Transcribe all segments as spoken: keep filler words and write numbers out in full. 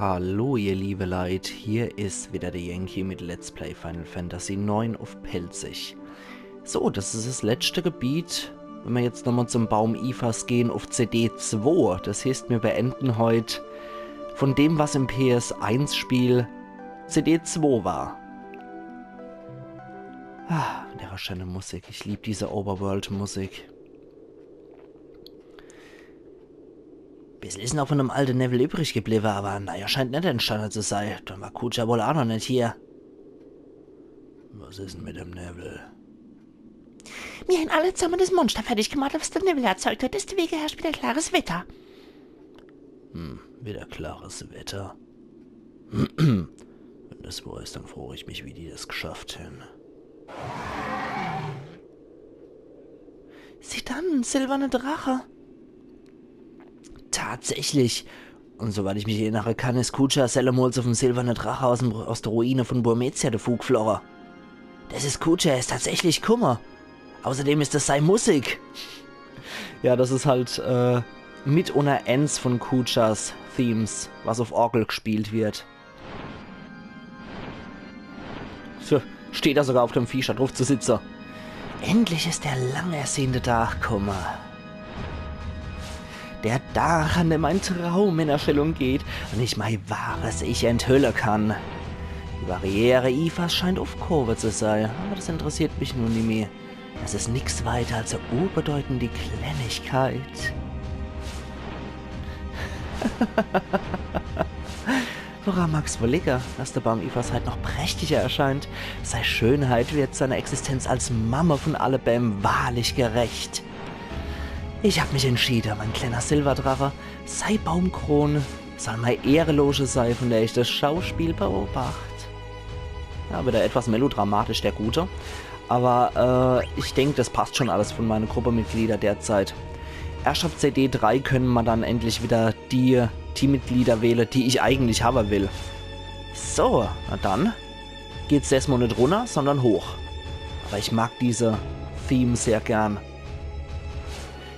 Hallo ihr liebe Leit, hier is wieder de Yankee mit Let's Play Final Fantasy neun uff Pälzisch. So, das is das letschte Gebiet. Wenn mer jetzt nochmal zum Baum Ifas gehn uff C D zwei, das heeßt, mir beenden heut von dem, was im P S eins Spiel C D zwei war. Ah, dere scheene Musik. Ich lieb diese Overworld-Musik. Bissel is noch von dem alte Newwel übrig gebliwwe, awwer en neier scheint net entstanne zu sei. Dann war Kuja wohl aa noch net hier. Was is denn mit dem Newwel? Mir hän allesamme das Monster fertig gemacht, was de Newwel erzeugt hat. Deswege herrscht wieder klares Wetter. Hm, wieder klares Wetter. Wenn das wohr is, dann frooch ich mich, wie die das geschafft hän. Sieh dann, en silberne Drache. Tatsächlich. Un soweit ich mich erinnere kann, is Kuja sellemols uff em silberne Drache aus, dem, aus de Ruine von Burmecia devugfloge. Das is Kuja, er is tatsächlich kumme. Außerdem is das sei Musik. Ja, das is halt äh, mitunner ens von Kujas Themes, was uff Orgel gespielt wird. So, steht er sogar uff dem Vieh, statt druff zu sitze. Endlich is der lang ersehnte Tag kumme. Der Tag, an dem mein Traum in Erfüllung geht und ich mein wahres Ich enthülle kann. Die Barriere Ifas scheint uffgehowe zu sei, awwer das interessiert mich nu nimmi. Das is nix weiter als e unbedeutende Kleinigkeit. Woran mag's wohl ligge, dass de Baum Ifas heit noch prächtiger erscheint? Sei Schönheit wird seiner Existenz als Mamme von alle Bääm wahrlich gerecht. Ich hab mich entschiede, mein kleiner Silberdrache, sei Baumkron soll mei Ehreloge sei, von der ich das Schauspiel beobacht. Ja, wieder etwas melodramatisch, der Gute. Awwer äh, ich denk, das passt schon alles von meine Gruppemitglieder derzeit. Erscht ab C D drei könne mer dann endlich wieder die Teammitglieder wähle, die ich eigentlich hawwe will. So, na dann geht's erschtmol net runner, sondern hoch. Awwer ich mag diese Theme sehr gern.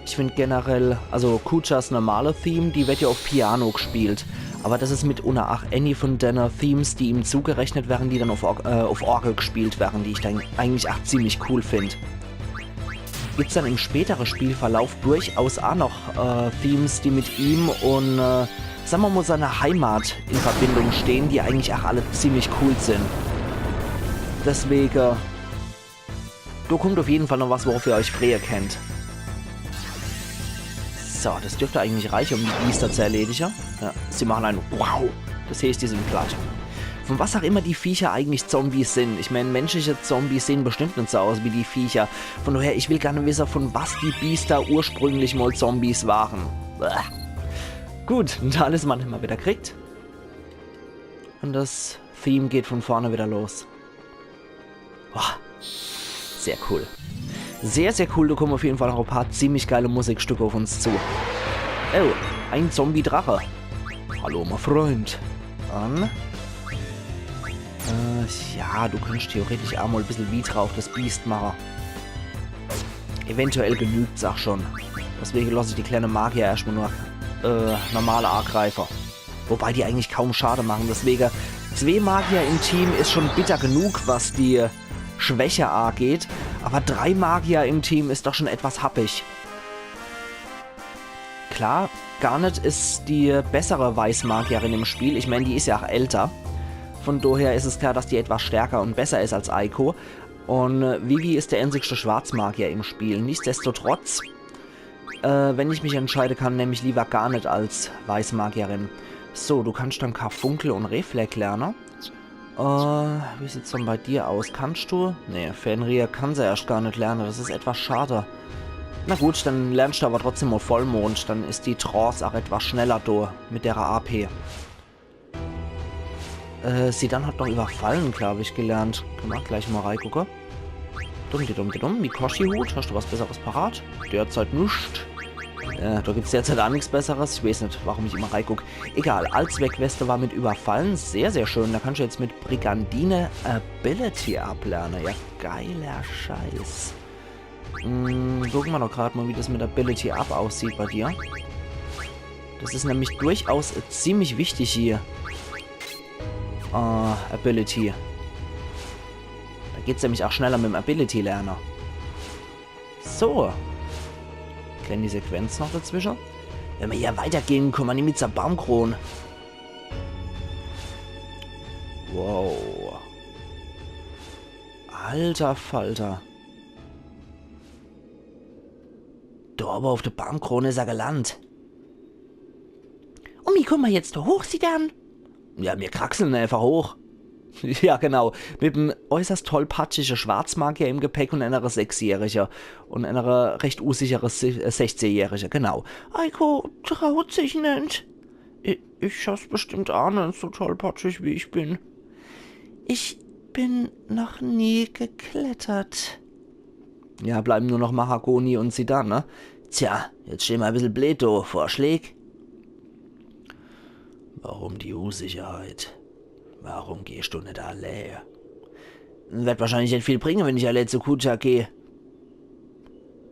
Ich find generell, also Kujas normale Theme, die wird ja uff Piano gespielt. Awwer das is mitunner ach ääni von denne Themes, die ihm zugerechnet werre, die dann uff, Or äh, uff Orgel gespielt werre, die ich dann eigentlich ach ziemlich cool find. Gibt's dann im spätere Spielverlauf durchaus ach noch äh, Themes, die mit ihm un, äh, sag mer mol, seiner Heimat in Verbindung stehn, die eigentlich ach alle ziemlich cool sin. Deswege, do kummt uff jeden Fall noch was, worauf ihr euch freie kennt. So, das dürft eigentlich reiche, um die Biester zu erledige. Ja, sie machen ein Wow. Das heeßt, die sin gleich. Von was ach immer die Viecher eigentlich Zombies sin. Ich mein, menschliche Zombies sehn bestimmt net so aus wie die Viecher. Von doher, ich will gern wisse, von was die Biester ursprünglich mol Zombies waren. Bäh. Gut, en Talisman hämmer wieder kriegt. Un das Theme geht von vorne wieder los. Boah, sehr cool. Sehr, sehr cool, do kummen uff jeden Fall noch e paar ziemlich geile Musikstücke uff uns zu. Oh, ein Zombie-Drache. Hallo, mein Freund. Dann äh, ja, du könnscht theoretisch ach mol e bissel Vitra uff das Biest mache. Eventuell genügt's ach schon. Deswege loss ich die kleine Magier erschtmol nur äh, normal agreife. Wobei die eigentlich kaum Schade machen. Deswege, zwee Magier im Team is schon bitter genug, was die Schwäche ageht. Awwer drei Magier im Team is doch schon etwas happig. Klar, Garnet is die bessere Weißmagierin im Spiel. Ich mein, die is ja ach älter. Von doher is es klar, dass die etwas stärker un besser is als Eiko. Un äh, Vivi is der änzigschte Schwarzmagier im Spiel. Nichtsdestotrotz, äh, wenn ich mich entscheide kann, nemm ich liewer Garnet als Weißmagierin. So, du kannscht dann Karfunkel un Reflek lerne. Äh, wie sieht's dann bei dir aus? Kannscht du? Nee, Fenrir kann se erscht gar net lerne. Das is etwas schade. Na gut, dann lernscht du awwer trotzdem mol Vollmond. Dann is die Trance ach etwas schneller do mit dere A P. Äh, Zidane hat noch Überfallen, glaub ich, gelernt. Könne mer ach gleich mol reigucke. Dumm, di dumm, di dumm. Mikoshi-Hut, hascht du was Besseres parat? Derzeit nix. Äh, do gibt's derzeit ach nix Besseres. Ich weeß net, warum ich immer reiguck. Egal, Allzweckweste war mit Überfallen. Sehr, sehr schön. Do kannscht du jetzt mit Brigandine Ability Up lerne. Ja, geiler Scheiß. Hm, gucke mer doch grad mol, wie das mit Ability Up aussieht bei dir. Das is nämlich durchaus ziemlich wichtig hier. äh, Ability. Da geht's nämlich auch schneller mit dem Ability-Lerner. So. Kleine Sequenz noch dazwischen. Wenn mer hier weitergehen, kommen mer nimmi zur Baumkrone. Wow. Alter Falter. Do owwe uff de Baumkrone is er gelandt. Un wie kumme mer jetzt do hoch, Zidane? Ja, mir kraxeln einfach hoch. Ja, genau. Mit em äußerst tollpatschigen Schwarzmagier im Gepäck un einer Sechsjährigen. Un einer recht unsichere Se-, äh, Sechzehnjährigen, genau. Eiko traut sich net. Ich, ich schaff's bestimmt aa net, so tollpatschig wie ich bin. Ich bin noch nie geklettert. Ja, bleiben nur noch Mahagoni un Zidane, ne? Tja, jetzt stehn mer e bissel bleed do. Vorschläg? Warum die Unsicherheit? Warum gehst du net allee? Werd wahrscheinlich net viel bringen, wenn ich allee zu Kuja geh.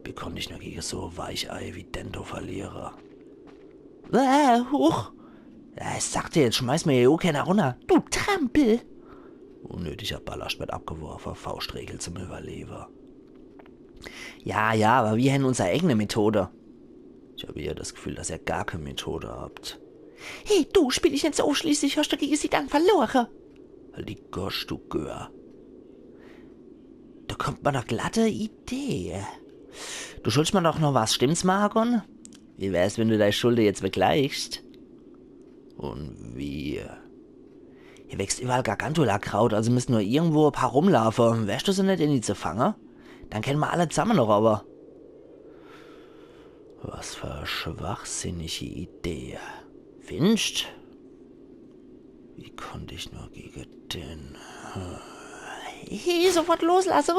Wie konnt ich nur gegen so e Weichei wie den do verliere? Äh, huch. Ja, ich sag dir, jetzt schmeiß mer hier aa kenner runner. Du Trampel. Unnötiger Ballast wird abgeworfen. Faustregel zum Überleben. Ja, ja, awwer mir hän unser eigene Methode. Ich hab eher das Gefühl, dass ihr gar keine Methode habt. Hey, du, spiel dich net so uff, schließlich hast du gegen Zidane verlore. Halt die Gosch, du Göör. Da kommt mer doch glatt e Idee. Du schuldst mer doch noch was, stimmt's, Mahagon? Wie wär's, wenn du dei Schulde jetzt begleichst? Un wie? Hier wächst überall Gargantula-Kraut, also müssten nur irgendwo e paar rumlaafe. Wärst du so nett, die zu fange? Dann kenne mer alle zamme noch, awwer. Was für e schwachsinnige Idee. Finscht? Wie konnt ich nur gegen den? Hey, sofort loslasse.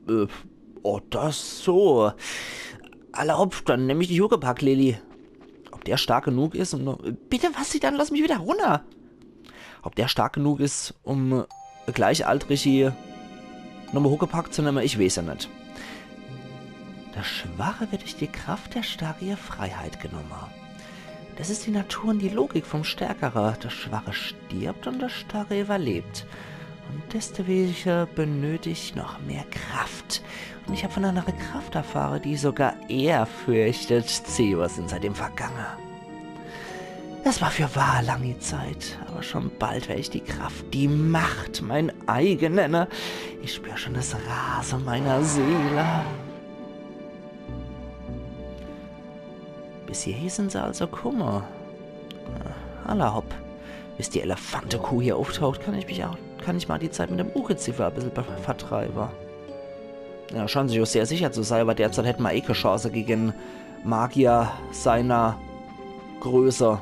Äh, oh, das so. Alla hopp, dann nemm ich dich, Huckepack-Lilly. Ob der stark genug is, um noch, bitte was, Zidane, lass mich wieder runner. Ob der stark genug is, um Gleichaltrige nochmal Huckepack zu nemme, ich weeß ja net. Der Schwache wird durch die Kraft der Starke ihre Freiheit genommen. Das ist die Natur und die Logik vom Stärkere. Der Schwache stirbt und der Starke überlebt. Und deswegen benötig ich noch mehr Kraft. Und ich hab von einer Kraft erfahre, die sogar er fürchtet. Zehn Jahre sind seitdem vergangen. Das war fürwahr lange Zeit, aber schon bald werde ich die Kraft, die Macht, mein eigen nenne. Ich spür schon das Rase meiner Seele. Bis hierher sind se also kumme. Na, alla hopp. Bis die Elefantekuh hier auftaucht, kann ich mich auch, kann ich mal die Zeit mit dem Ungeziefer e bissel be-, vertreibe. Ja, scheint sich auch sehr sicher zu sein, aber derzeit hätte mer eh keine Chance gegen Magier seiner Größe.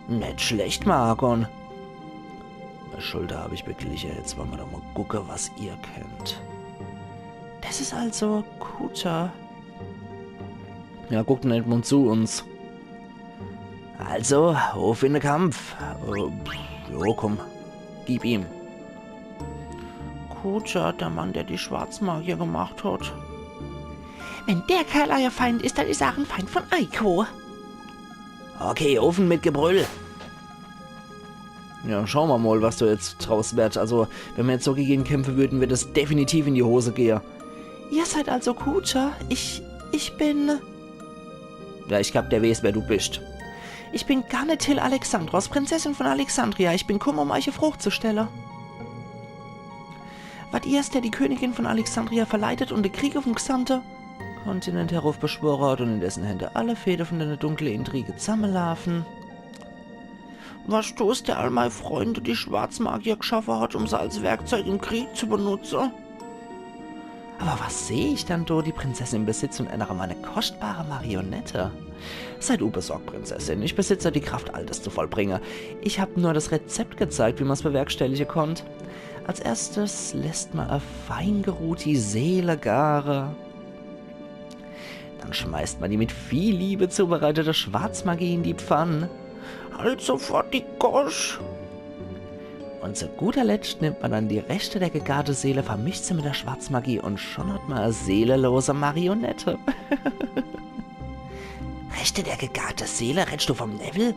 Net schlecht, Mahagon. Meine Schulde hab ich begliche. Jetzt wolle mer doch mal gucke, was ihr kennt. Das ist also Kuja. Ja, guckt net mal zu uns. Also, auf in den Kampf. Äh, jo, komm. Gib ihm. Kuja, der Mann, der die Schwarzmagier gemacht hat. Wenn der Kerl euer Feind ist, dann ist er auch ein Feind von Eiko. Okay, Ofen mit Gebrüll. Ja, schaue mer mal, was do jetzt draus wird. Also, wenn mer jetzt so gegen ihn kämpfe würden, wird es definitiv in die Hose gehe. Ihr seid also Kuja? Ich, ich bin... Ja, ich glaab, der weeß, wer du bist. Ich bin Garnethil Alexandros, Prinzessin von Alexandria. Ich bin kumme, um eich e Froch zu stelle. Wart ihr's, der die Königin von Alexandria verleitet und de Krieg uff'm gesamte Kontinent heraufbeschwore hat und in dessen Hände alle Fäde von de dunkle Intrige zammelaafen? Warst du's, der all mei Freunde, die Schwarzmagier, geschaffe hat, um se als Werkzeug im Krieg zu benutze? Aber was seh ich dann do? Die Prinzessin im Besitz von einer meiner kostbare Marionette. Seid unbesorgt, Prinzessin. Ich besitze die Kraft, all das zu vollbringe. Ich hab nur das Rezept gezeigt, wie mer's bewerkstellige konnt. Als erstes lässt mer e feingeruhti Seele gare. Dann schmeißt mer die mit viel Liebe zubereitete Schwarzmagie in die Pfann. Halt sofort die Gosch! Und zu guter Letzt nimmt mer dann die Reschte der gegarte Seele, vermischt se mit der Schwarzmagie und schon hat mer e seelelose Marionette. Reschte der gegarte Seele? Redst du vom Newwel?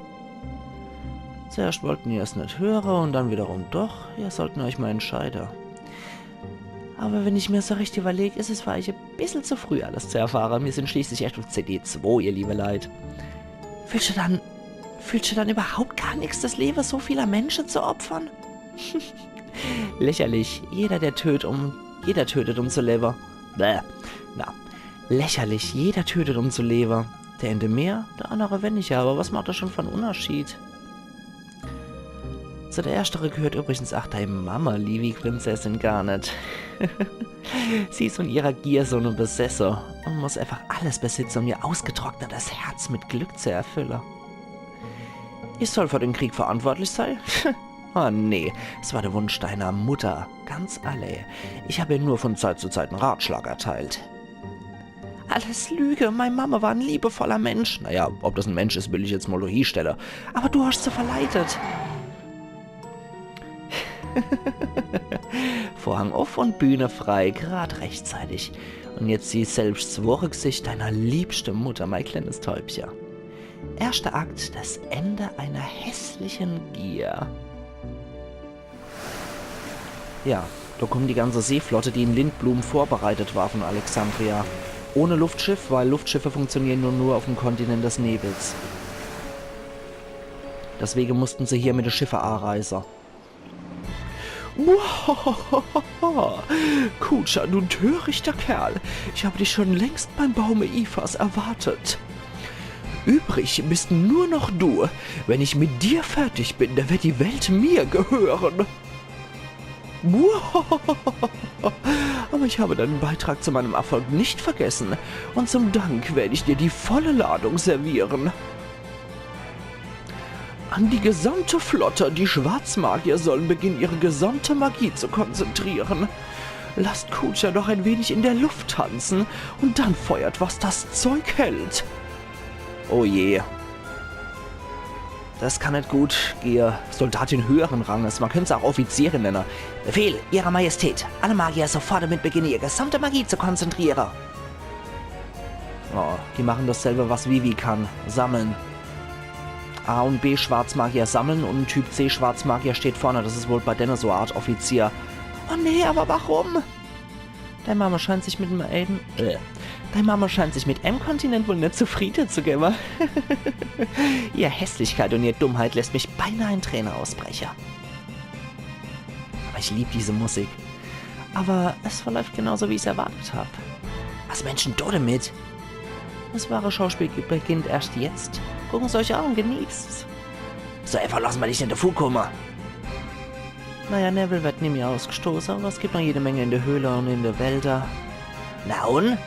Zuerscht wollten ihr es net höre und dann wiederum doch. Ihr sollten euch mal entscheide. Aber wenn ich mir so recht überleg, is es für euch e bissel zu früh, alles zu erfahre. Mir sind schließlich erscht auf C D zwei, ihr liebe Leit. Fühlst du dann, fühlst du dann überhaupt gar nix, das Lewe so vieler Mensche zu opfern? Lächerlich. Jeder, der tötet, um, jeder tötet, um zu lewe. Bäh. Na, lächerlich. Jeder tötet, um zu lewe. Der ene mehr, der annere weniger. Aber was macht das schon für en Unterschied? Zu der erschtere gehört übrigens ach dei Mama, liebi Prinzessin Garnet. Sie is von ihrer Gier so ne Besesse und muss einfach alles besitze, um ihr ausgetrocknetes Herz mit Glück zu erfülle. Ich soll für den Krieg verantwortlich sei? Ah nee, es war der Wunsch deiner Mutter, ganz allää. Ich hab ihr nur von Zeit zu Zeit en Ratschlag erteilt. Alles Lüge, mei Mama war en liebevoller Mensch. Naja, ob das en Mensch is, will ich jetzt mal do hiestelle. Aber du hast se verleitet. Vorhang uff und Bühne frei, grad rechtzeitig. Und jetzt sieh selbst 's wohre Gesicht deiner liebschte Mutter, mei kleines Täubche. Erschter Akt, das Ende einer hässlichen Gier. Ja, do kommt die ganze Seeflotte, die in Lindblum vorbereitet war von Alexandria. Ohne Luftschiff, weil Luftschiffe funktionieren nur, nur auf dem Kontinent des Nebels. Deswegen mussten se hier mit de Schiffe areise. Muahahaha. Kuja, du törichter Kerl. Ich habe dich schon längst beim Baume Ifas erwartet. Übrig bist nur noch du. Wenn ich mit dir fertig bin, dann wird die Welt mir gehören. Muahahaha. Aber ich habe deinen Beitrag zu meinem Erfolg nicht vergessen. Und zum Dank werde ich dir die volle Ladung servieren. An die gesamte Flotte, die Schwarzmagier sollen beginnen, ihre gesamte Magie zu konzentrieren. Lasst Kuja noch ein wenig in der Luft tanzen und dann feuert, was das Zeug hält. Oh je. Das kann net gut gehe. Soldatin höheren Ranges, man könnt se auch Offizierin nenne. Befehl, Ihrer Majestät, alle Magier sofort damit beginnen, ihre gesamte Magie zu konzentrieren. Oh, die machen dasselbe, was Vivi kann. Sammeln. A und B Schwarzmagier sammeln und ein Typ C Schwarzmagier steht vorne. Das is wohl bei denne so e Art Offizier. Oh nee, aber warum? Dei Mama scheint sich mit dem, äh, dei Mama scheint sich mit em Kontinent wohl net zufriede zu gewwe. Ihr Hässlichkeit und ihr Dummheit lässt mich beinahe in Träne ausbreche. Aber ich lieb diese Musik. Aber es verläuft genauso, wie ich's erwartet hab. Was Menschen do damit? Das wahre Schauspiel beginnt erst jetzt. Gucken's euch an, genießt's. So einfach lasse mer dich net davonkomme. Naja, Newwel wird nimmi ausgestoße, aber es gibt noch jede Menge in de Höhle und in de Wälder. Na und?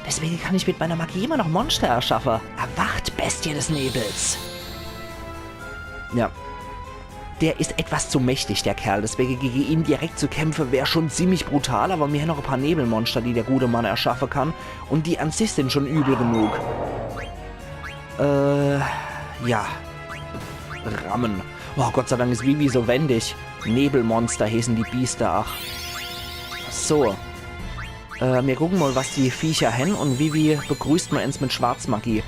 Deswegen kann ich mit meiner Magie immer noch Monster erschaffe. Erwacht, Bestie des Nebels. Ja. Der is etwas zu mächtig, der Kerl. Deswegen gegen ihn direkt zu kämpfe wär schon ziemlich brutal, aber mir hän noch e paar Nebelmonster, die der gute Mann erschaffe kann. Und die an sich sind schon übel genug. Äh, ja. Rammen. Oh, Gott sei Dank is Vivi so wendig. Nebelmonster heeßen die Biester, ach. So. Äh, mir gucken mal, was die Viecher hän und Vivi begrüßt mal ens mit Schwarzmagie.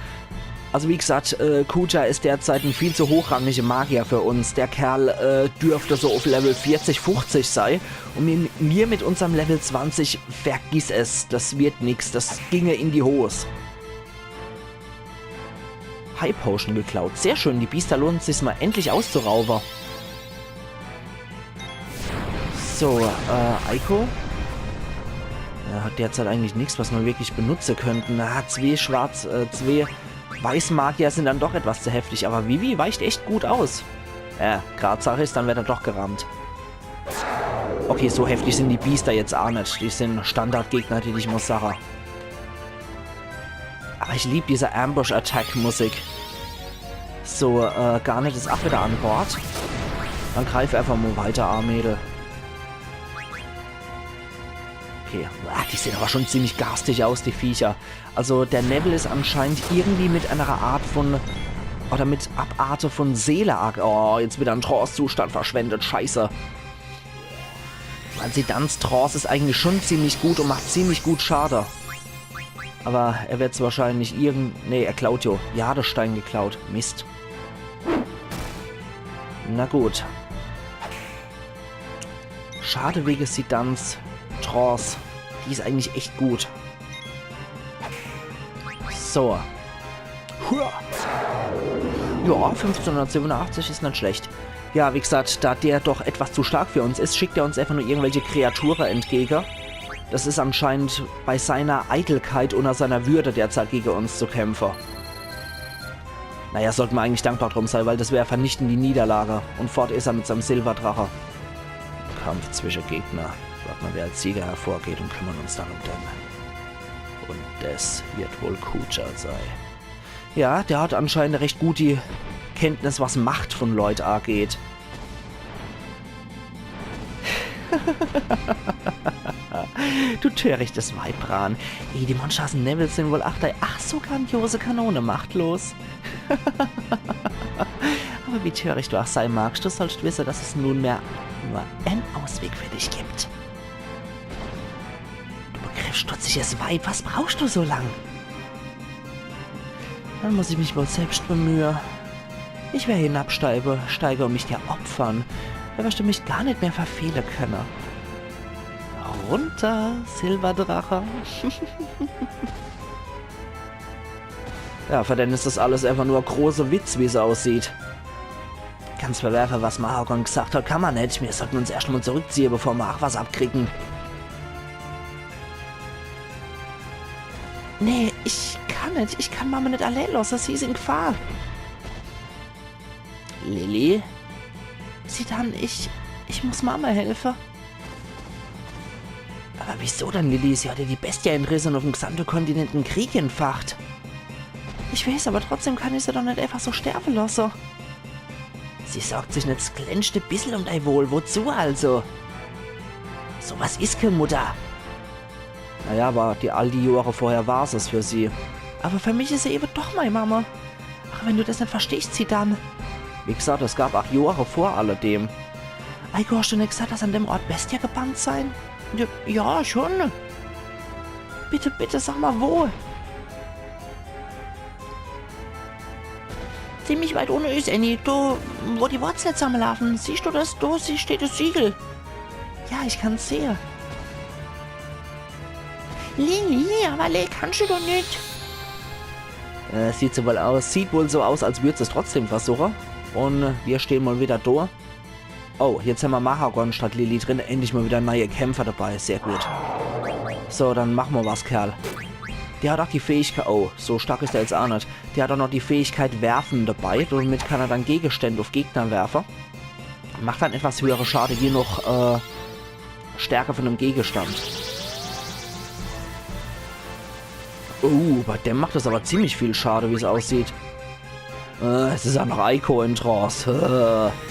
Also wie gesagt, äh, Kuja is derzeit en viel zu hochrangiger Magier für uns. Der Kerl, äh, dürfte so auf Level vierzig, fünfzig sei. Und mir, mir mit unserem Level zwanzig, vergiss es. Das wird nix. Das ginge in die Hos. High Potion geklaut. Sehr schön, die Biester lohnt sich's mal endlich auszuraube. So, äh, Eiko. Er hat derzeit eigentlich nix, was mer wirklich benutze könnten. Er hat zwee Schwarz-, äh, zwee Weißmagier sind dann doch etwas zu heftig, aber Vivi weicht echt gut aus. Ja, grad sag ich's, dann wird er doch gerammt. Okay, so heftig sind die Biester jetzt ach net. Die sind Standardgegner, die ich muss sage. Aber ich lieb diese Ambush-Attack-Musik. So, äh, Garnet is ach wieder an Bord. Dann greif einfach mal weiter, Armede. Okay, ah, die sehen aber schon ziemlich garstig aus, die Viecher. Also der Newwel is anscheinend irgendwie mit einer Art von, oder mit Abarte von Seele ag-, oh, jetzt wieder en Trance-Zustand verschwendet, scheiße. Weil Zidans Trance is eigentlich schon ziemlich gut und macht ziemlich gut Schade. Aber er wird's wahrscheinlich irgend-, nee, er klaut jo. Jadestein geklaut. Mist. Na gut. Schade wege Zidans Trance. Die is eigentlich echt gut. So. Hua. Ja, fünfzehnhundertsiebenundachtzig is net schlecht. Ja, wie gesagt, da der doch etwas zu stark für uns is, schickt er uns einfach nur irgendwelche Kreature entgege. Das is anscheinend bei seiner Eitelkeit unter seiner Würde derzeit gege uns zu kämpfe. Naja, sollte ma eigentlich dankbar drum sei, weil das wär vernichtende Niederlage. Und fort is er mit seinem Silberdrache. Kampf zwischen Gegner. Wart mal, wer als Sieger hervorgeht und kümmern uns dann um den. Und das wird wohl Kuja sei. Ja, der hat anscheinend recht gut die Kenntnis, was Macht von Leut ageht. Du törichtes Weib, Rahne. Ey, die Monscher aus'm Newwel sin wohl achter ach so grandiose Kanone machtlos. Aber wie töricht du auch sei magst, du sollst wisse, dass es nunmehr nur en Ausweg für dich gibt. Du begriffsstutziges Weib, was brauchst du so lang? Dann muss ich mich wohl selbst bemühe. Ich wer hinabsteige, steige und mich dir opfern. Da wirst du mich gar net mehr verfehle könne. Runter, Silberdrache. Ja, für den is das alles einfach nur großer Witz, wie's aussieht. Ganz verwerfe, was Mahagon gesagt hat, kann man net. Mir sollten uns erscht mal zurückziehe, bevor ma ach was abkriegen. Nee, ich kann net. Ich kann Mama net allee losse. Sie is in Gefahr. Lilly? Zidane, ich, ich muss Mama helfe. Aber wieso dann, Lilly? Sie hat ja die Bestie entrisse und uff'm gesamte Kontinent en Krieg entfacht. Ich weiß, aber trotzdem kann ich se doch net einfach so sterbe losse. Sie sorgt sich net das kleinste bissel um dei Wohl. Wozu also? So was is kein Mutter. Naja, aber die, all die Jahre vorher war's es für sie. Aber für mich is se ewe doch mei Mama. Ach, wenn du das net verstehst, Zidane. Wie gesagt, es gab ach Jahre vor alledem. Ei, du hast doch net gesagt, dass an dem Ort Bestie gebannt sein? Ja, ja, schon. Bitte, bitte, sag mal, wo? Ziemlich weit unne is Annie, do, wo die Wurzel zusammelaufen. Siehst du das? Do, sie steht das Siegel. Ja, ich kann's sehe. Lilly, aber le, kannst du doch net. Äh, sieht so wohl aus. Sieht wohl so aus, als würd es trotzdem versuche. Und, äh, wir stehen mal wieder do. Oh, jetzt hämmer Mahagon statt Lilly drin. Endlich mal wieder neue Kämpfer dabei. Sehr gut. So, dann mach mal was, Kerl. Der hat auch die Fähigkeit. Oh, so stark is er jetzt auch net. Der hat auch noch die Fähigkeit Werfen dabei. Damit kann er dann Gegenstände auf Gegner werfe. Macht dann etwas höhere Schade, je nach, äh, Stärke von dem Gegenstand. Oh, bei dem macht das aber ziemlich viel Schade, wie's aussieht. Äh, es is auch noch Eiko in Trance. Äh.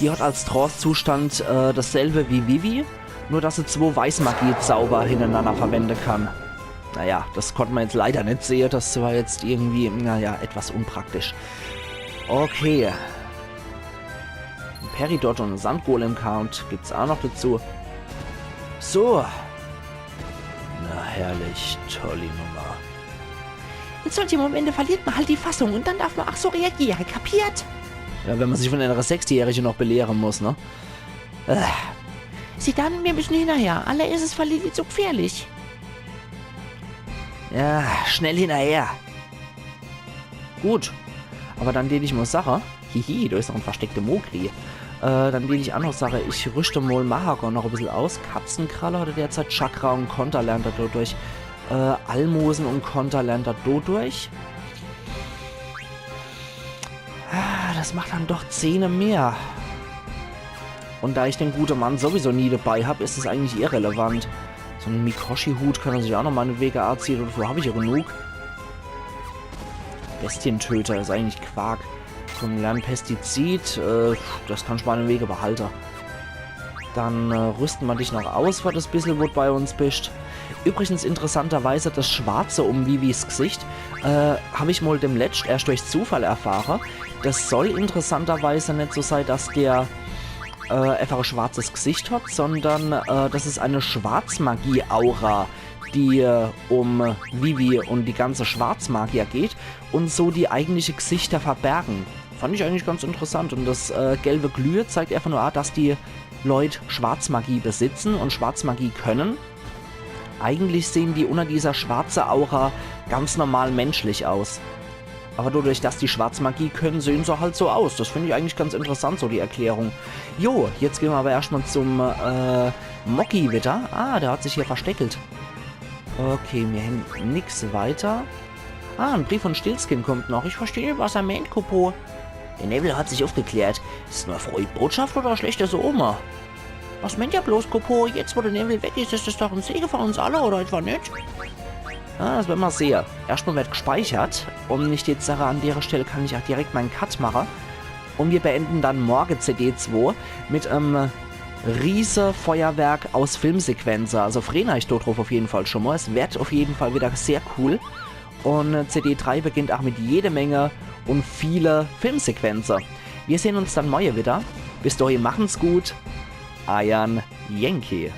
Die hat als Trance-Zustand, äh, dasselbe wie Vivi, nur dass sie zwo Weißmagie-Zauber hintereinander verwende kann. Naja, das konnt man jetzt leider net sehe. Das war jetzt irgendwie, naja, etwas unpraktisch. Okay. Peridot und Sandgolem-Count gibt's auch noch dazu. So. Na herrlich, tolli Nummer. In solche Momente verliert man halt die Fassung und dann darf man ach so reagieren, kapiert? Ja, wenn man sich von einer Sechsjährigen noch belehren muss, ne? Äh. Zidane, wir müssen hinterher. Allein is es für Lilly zu gefährlich. Ja, schnell hinterher. Gut. Aber dann deet ich mal sache, hihi, da is noch en versteckte Mogri. Äh, dann deet ich auch noch sache, ich rüschte mal Mahagon noch e bissel aus. Katzenkralle hat er derzeit, Chakra und Konter lernt er dodurch. Äh, Almosen und Konter lernt er dodurch. Ah, das macht dann doch zehne mehr. Und da ich den gute Mann sowieso nie dabei hab, is es eigentlich irrelevant. So en Mikoshi-Hut kann er sich auch noch meinetwege anziehe, dafür hab ich ja genug. Bestientöter is eigentlich Quark. So en Lernpestizid, äh, das kann ich meinetwege behalte. Dann, äh, rüsten ma dich noch aus, für das bissel, wo d' bei uns bist. Übrigens interessanterweise das Schwarze um Vivis Gesicht, äh, hab ich mal dem letscht erscht durch Zufall erfahre. Das soll interessanterweise net so sei, dass der, äh, einfach e schwarzes Gesicht hat, sondern, äh, das is eine Schwarzmagie-Aura, die, äh, um Vivi und die ganze Schwarzmagier geht und so die eigentliche Gesichter verbergen. Fand ich eigentlich ganz interessant. Und das äh, gelbe Glühe zeigt einfach nur, ah, dass die Leute Schwarzmagie besitzen und Schwarzmagie können. Eigentlich sehen die unter dieser schwarze Aura ganz normal menschlich aus. Aber dadurch, dass die Schwarzmagie können, sehen sie halt so aus. Das finde ich eigentlich ganz interessant, so die Erklärung. Jo, jetzt gehen wir aber erstmal zum äh, Moggy wieder. Ah, der hat sich hier versteckelt. Okay, mir hin nix weiter. Ah, ein Brief von Stillskin kommt noch. Ich verstehe nicht, was er meint, Kupo. Der Nebel hat sich aufgeklärt. Ist nur frohe Botschaft oder schlechtes Omen? Was meint ihr bloß, Kupo? Jetzt, wo der Nebel weg ist, ist es doch ein Segen für uns alle, oder etwa nicht? Ah, das werden wir sehen. Erstmal wird gespeichert. Und ich jetzt sage, an der Stelle kann ich auch direkt meinen Cut machen. Und wir beenden dann morgen C D zwei mit einem riese Feuerwerk aus Filmsequenzen. Also freut euch dort drauf auf jeden Fall schon mal. Es wird auf jeden Fall wieder sehr cool. Und äh, C D drei beginnt auch mit jede Menge und viele Filmsequenzen. Wir sehen uns dann morgen wieder. Bis dahin machen's gut. Euer Yankee.